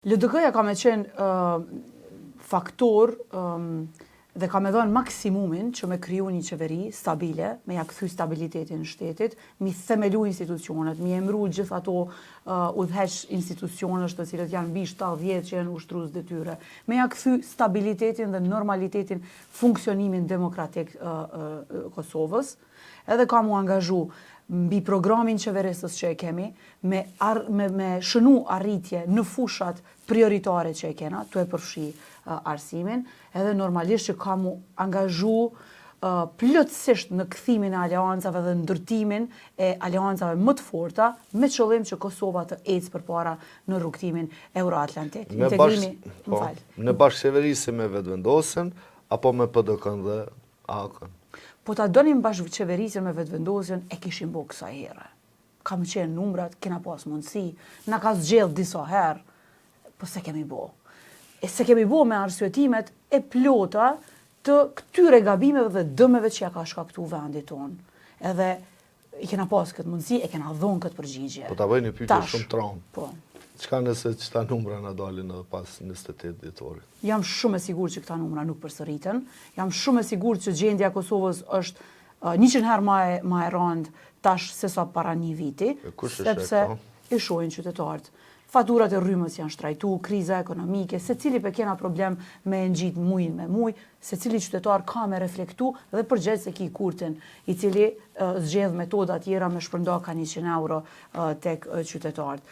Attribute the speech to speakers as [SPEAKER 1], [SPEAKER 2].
[SPEAKER 1] LDK-ja ka me qenë faktor dhe ka me dhënë maksimumin që me kriju një qeveri stabile, me ja kthy stabilitetin shtetit, mi themelu institucionet, mi emru gjithë ato udhëheq institucionesh të cilët janë mbi 70 që janë ushtrues detyre, me ja kthy stabilitetin dhe normalitetin, funksionimin demokratik Kosovës, edhe ka mu angazhu mbi programin qeverisës që e kemi, me shënu arritje në fushat prioritare që e kena, tu e përfshi arsimin, edhe normalisht që ka mu angazhu plotësisht në kthimin e aleancave dhe ndërtimin e aleancave më të forta, me qëllim që Kosova të ecë përpara në rrugëtimin euroatlantik.
[SPEAKER 2] Në
[SPEAKER 1] Integrimi, më
[SPEAKER 2] po,
[SPEAKER 1] fal.
[SPEAKER 2] Në bashkëqeverisje me Vetëvendosjen apo me PDK-n dhe AAK-n?
[SPEAKER 1] Po ta donim bashkëqeverisjen me Vetëvendosjen, e kishim bo kësaj here. Ka më qenë numrat, kena pas mundësi, na ka zgjedh disa herë, po se kemi bo. E se kemi bo me arsyetimet e plota të këtyre gabimeve dhe dëmeve që ja ka shkaktu vendit tonë. Edhe i kena pas këtë mundësi, e kena dhonë këtë përgjigje.
[SPEAKER 2] Po ta bëj një pyetje
[SPEAKER 1] Tash,
[SPEAKER 2] shumë tronë.
[SPEAKER 1] Po.
[SPEAKER 2] Çka nëse qëta numra na dalin edhe pas 28 dhjetorit?
[SPEAKER 1] Jam shumë e sigurt që këta numra nuk përsëriten. Jam shumë e sigurt që gjendja e Kosovës është 100 herë ma e rëndë tash se sa para një viti,
[SPEAKER 2] E kush e sheh
[SPEAKER 1] sepse
[SPEAKER 2] këto?
[SPEAKER 1] i shohin qytetarët. Faturat e rrymës janë shtrajtu, kriza ekonomike, secili pe kena problem me e ngjit mujin me muj, secili qytetar ka me reflektu dhe përgjegjës e ki Kurtin, i cili zgjedh metoda tjera me shpërnda ka 100 euro tek qytetarët.